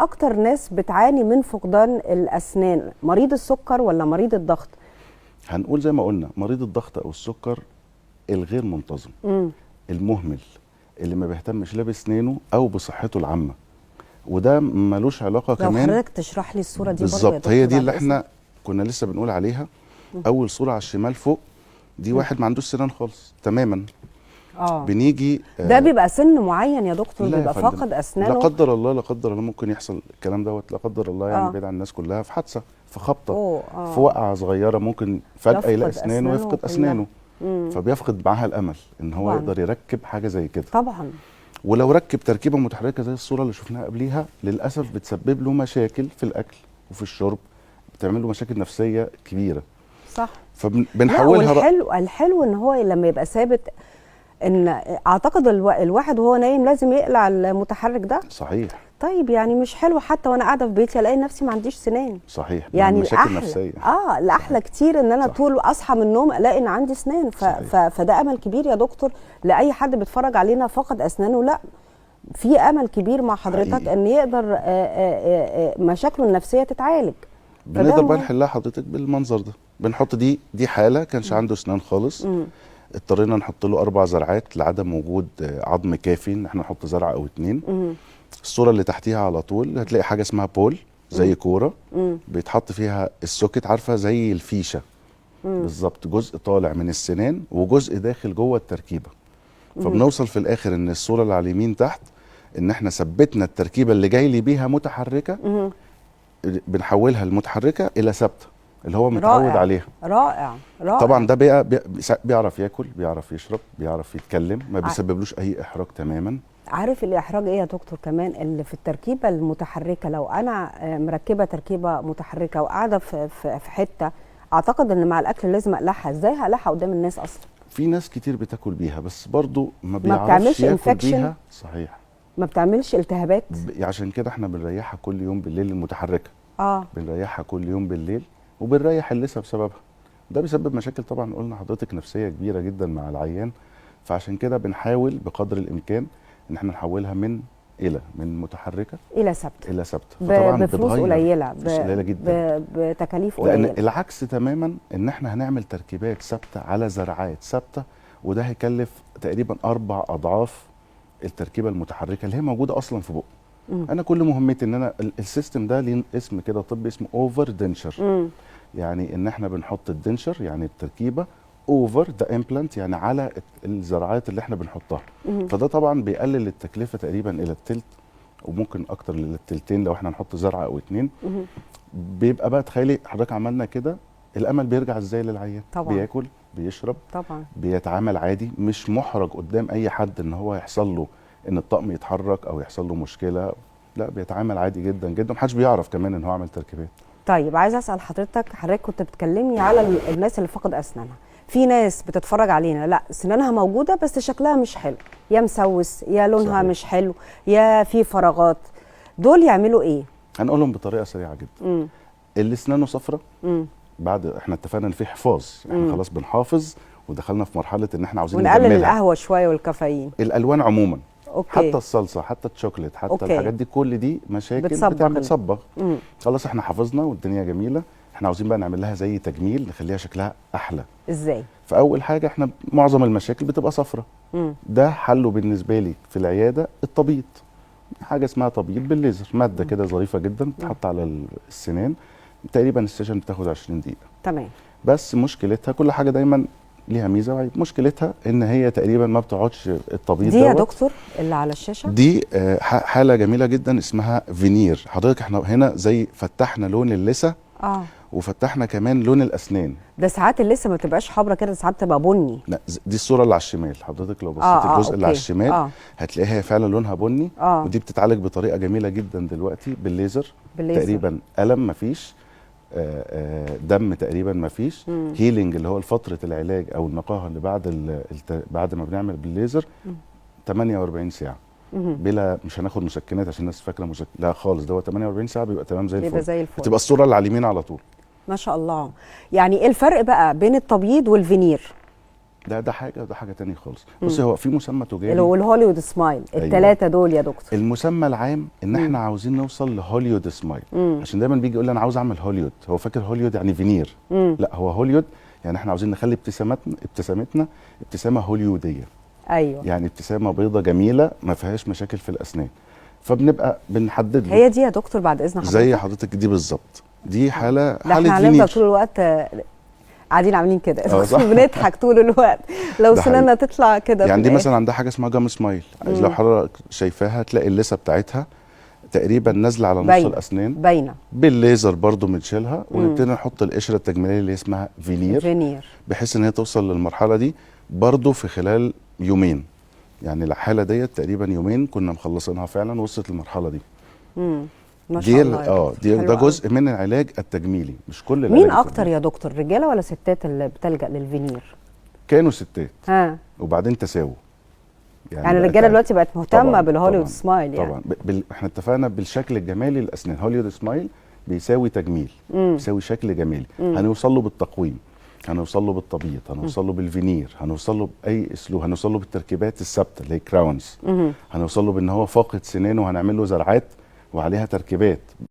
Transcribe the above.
اكتر ناس بتعاني من فقدان الاسنان، مريض السكر ولا مريض الضغط؟ هنقول زي ما قلنا مريض الضغط او السكر الغير منتظم، المهمل، اللي ما بيهتمش لا بسنانه او بصحته العامة، وده ملوش علاقة لو كمان. حضرتك تشرح لي الصورة دي برضه يا بالظبط، دكتور هي دي بعد اللي إذنك. احنا كنا لسه بنقول عليها. اول صوره على الشمال فوق دي واحد ما عندوش سنان خالص تماما. بنيجي ده بيبقى سن معين يا دكتور؟ لا يا بيبقى فندم. فاقد لا اسنانه؟ قدر الله، لا قدر الله ممكن يحصل الكلام دوت، لا قدر الله يعني بعيد عن الناس كلها، في حادثه، في خبطه، في وقعه صغيرة، ممكن فجاة يفقد يلاقي اسنانه أسنانه ويفقد كلها. اسنانه. فبيفقد معاها الامل ان هو يقدر يركب حاجة زي كده. ولو ركب تركيبه متحركة زي الصورة اللي شفناها قبليها، للاسف بتسبب له مشاكل في الاكل وفي الشرب، بتعمل له مشاكل نفسية كبيرة. فبنحولها بقى. الحلو ان هو لما يبقى ثابت، ان اعتقد الواحد وهو نايم لازم يقلع المتحرك ده. طيب يعني مش حلو حتى وانا قاعدة في بيتي الاقي نفسي ما عنديش سنان. يعني مشاكل نفسية. الاحلى كتير ان انا طول اصحى من النوم الاقي ان عندي سنان. فده امل كبير يا دكتور لاي حد بيتفرج علينا فقد اسنانه. لا، في امل كبير مع حضرتك ان يقدر مشاكله النفسية تتعالج. فده بنقدر بقى مهم. نحلها حضرتك بالمنظر ده. بنحط دي حاله كانش عنده اسنان خالص، اضطرينا نحط له 4 زرعات لعدم وجود عظم كافي ان احنا نحط زرعه او 2. الصورة اللي تحتيها على طول هتلاقي حاجة اسمها ball زي كورة، بيتحط فيها ال socket، عارفه زي الفيشه بالظبط، جزء طالع من السنان وجزء داخل جوه التركيبة. فبنوصل في الاخر ان الصورة اللي على اليمين تحت ان احنا ثبتنا التركيبة اللي جاي لي بيها متحركة، بنحولها المتحركة الى ثابتة اللي هو متعود عليها. رائع، رائع. طبعا ده بيعرف ياكل، بيعرف يشرب، بيعرف يتكلم، ما بيسببلوش اي احراج تماما. عارف الاحراج ايه يا دكتور كمان اللي في التركيبة المتحركة؟ لو انا مركبة تركيبه متحركة وقاعدة في حتة، اعتقد ان مع الاكل لازم اقلعها. ازاي هقلعها قدام الناس اصلا؟ في ناس كتير بتاكل بيها بس برضو ما ما بيعرفش بتعملش ياكل infection؟ بيها. صحيح. ما بتعملش التهابات؟ عشان كده احنا بنريحها كل يوم بالليل المتحركة. بنريحها كل يوم بالليل وبنريح اللثة بسببها. ده بيسبب مشاكل طبعا قلنا حضرتك نفسية كبيرة جدا مع العيان، فعشان كده بنحاول بقدر الامكان ان احنا نحولها من الى من متحركة الى ثابتة. الى ثابتة. فطبعا بفلوس بتغير. قليله، فلوس قليله جدا. بتكاليف لان قليله. العكس تماما ان احنا هنعمل تركيبات ثابتة على زرعات ثابتة، وده هيكلف تقريبا 4 اضعاف التركيبة المتحركة اللي هي موجودة اصلا في بقه. انا كل مهمتي ان انا ال system ده ليه اسم كده طبي اسمه over denture. يعني ان احنا بنحط ال denture يعني التركيبة over the implant، يعني على الزراعات اللي احنا بنحطها. فده طبعا بيقلل التكلفة تقريبا الى الثلث وممكن اكتر للتلتين لو احنا نحط زرعه او 2. بيبقى بقى تخيلي حضرتك عملنا كده، الامل بيرجع ازاي للعيان؟ بياكل، بيشرب، بيتعامل عادي، مش محرج قدام اي حد ان هو يحصل له ان الطقم يتحرك او يحصل له مشكلة، لا بيتعامل عادي جدا جدا، محدش بيعرف كمان ان هو عمل تركيبات. طيب عايزه اسال حضرتك، حضرتك كنت بتكلمني على الناس اللي فقد اسنانها. في ناس بتتفرج علينا لا سنانها موجودة بس شكلها مش حلو، يا مسوس، يا لونها مش حلو، يا في فراغات، دول يعملوا ايه؟ هنقول لهم بطريقة سريعة جدا. اللي اسنانه صفرة، بعد احنا اتفقنا ان في حفاظ، احنا خلاص بنحافظ ودخلنا في مرحلة ان احنا عاوزين ونقلل نجملها. القهوة شوية والكافيين. الالوان عموما. حتى الصلصه، حتى الشوكليت، حتى الحاجات دي، كل دي مشاكل بتصبغ بتعمل بتصبغ. خلاص احنا حافظنا والدنيا جميلة، احنا عاوزين بقى نعمل لها زي تجميل نخليها شكلها احلى. ازاي؟ فاول حاجة احنا معظم المشاكل بتبقى صفرة. ده حله بالنسبة لي في العيادة التبييض، حاجة اسمها تبييض بالليزر، مادة كده ظريفة جدا بتتحط على السنان، تقريبا ال session بتاخد 20 دقيقة. بس مشكلتها كل حاجة دايما ليها ميزة وعيب، مشكلتها ان هي تقريبا ما بتقعدش التبييض دي يا دوت. دكتور اللي على الشاشة دي حاله جميلة جدا اسمها فينير. حضرتك احنا هنا زي فتحنا لون اللثة وفتحنا كمان لون الاسنان. ده ساعات اللثة ما بتبقاش حمرا كده، ساعات بتبقى بني. لا، دي الصورة اللي على الشمال، حضرتك لو بصيت الجزء اللي على الشمال هتلاقيها فعلا لونها بني. ودي بتتعالج بطريقة جميلة جدا دلوقتي بالليزر. بالليزر. تقريبا الم مفيش، دم تقريبا مفيش، healing اللي هو فترة العلاج او النقاهه اللي بعد بعد ما بنعمل بالليزر 48 ساعة. بلا، مش هناخد مسكنات عشان الناس فاكره لا خالص، ده هو 48 ساعة بيبقى تمام زي بيبقى الفل. زي الفل. بتبقى الصورة اللي على اليمين على طول. ما شاء الله. يعني ايه الفرق بقى بين التبييض والفينير؟ ده حاجة وده حاجة تانية خالص. بصي، هو في مسمى تجاري اللي هو ال Hollywood smile. أيوة. الثلاثة دول يا دكتور. المسمى العام ان احنا عاوزين نوصل ل Hollywood smile، عشان دايما بيجي يقول لي انا عاوز اعمل هوليود، هو فاكر هوليود يعني فينير. لا، هو هوليود يعني احنا عاوزين نخلي ابتسامتنا ابتسامة هوليوديه. يعني ابتسامة بيضة جميلة ما فيهاش مشاكل في الاسنان، فبنبقى بنحدد له. هي دي يا دكتور بعد اذن حضرتك؟ زي حضرتك دي بالظبط، دي حاله ده حاله احنا هنفضل فينير. طول الوقت قاعدين عاملين كده، صح. بنضحك طول الوقت لو ده سنانا حقيقي. تطلع كده في يعني دي الآخر. مثلا عندها حاجة اسمها gum smile، لو حضرتك شايفاها تلاقي اللثة بتاعتها تقريبا نازله على نص باينة. الاسنان. باينه. بالليزر برضو بنشيلها ونبتدي نحط القشرة التجميلية اللي اسمها veneer، فينير، بحيث ان هي توصل للمرحلة دي برضو في خلال يومين. يعني الحالة ديت تقريبا يومين كنا مخلصينها، فعلا وصلت للمرحلة دي. ما شاء دي الله يا دكتور. دي حلو ده قوي. جزء من العلاج التجميلي، مش كل العلاج مين اكتر التجميلي. يا دكتور، رجاله ولا ستات اللي بتلجأ للفينير؟ كانوا ستات وبعدين تساووا. يعني بقت الرجالة دلوقتي بقت مهتمة طبعاً، بالهوليوود طبعاً، smile يعني. طبعا احنا اتفقنا بالشكل الجمالي للاسنان، Hollywood smile بيساوي تجميل، بيساوي شكل جمالي. هنوصل له بالتقويم، هنوصل له بالتبييض، هنوصل له بالفينير، هنوصل له باي اسلوب، هنوصل له بالتركيبات الثابتة اللي هي crowns، هنوصل له بان هو فاقد سنانه وهنعمل له زرعات وعليها تركيبات.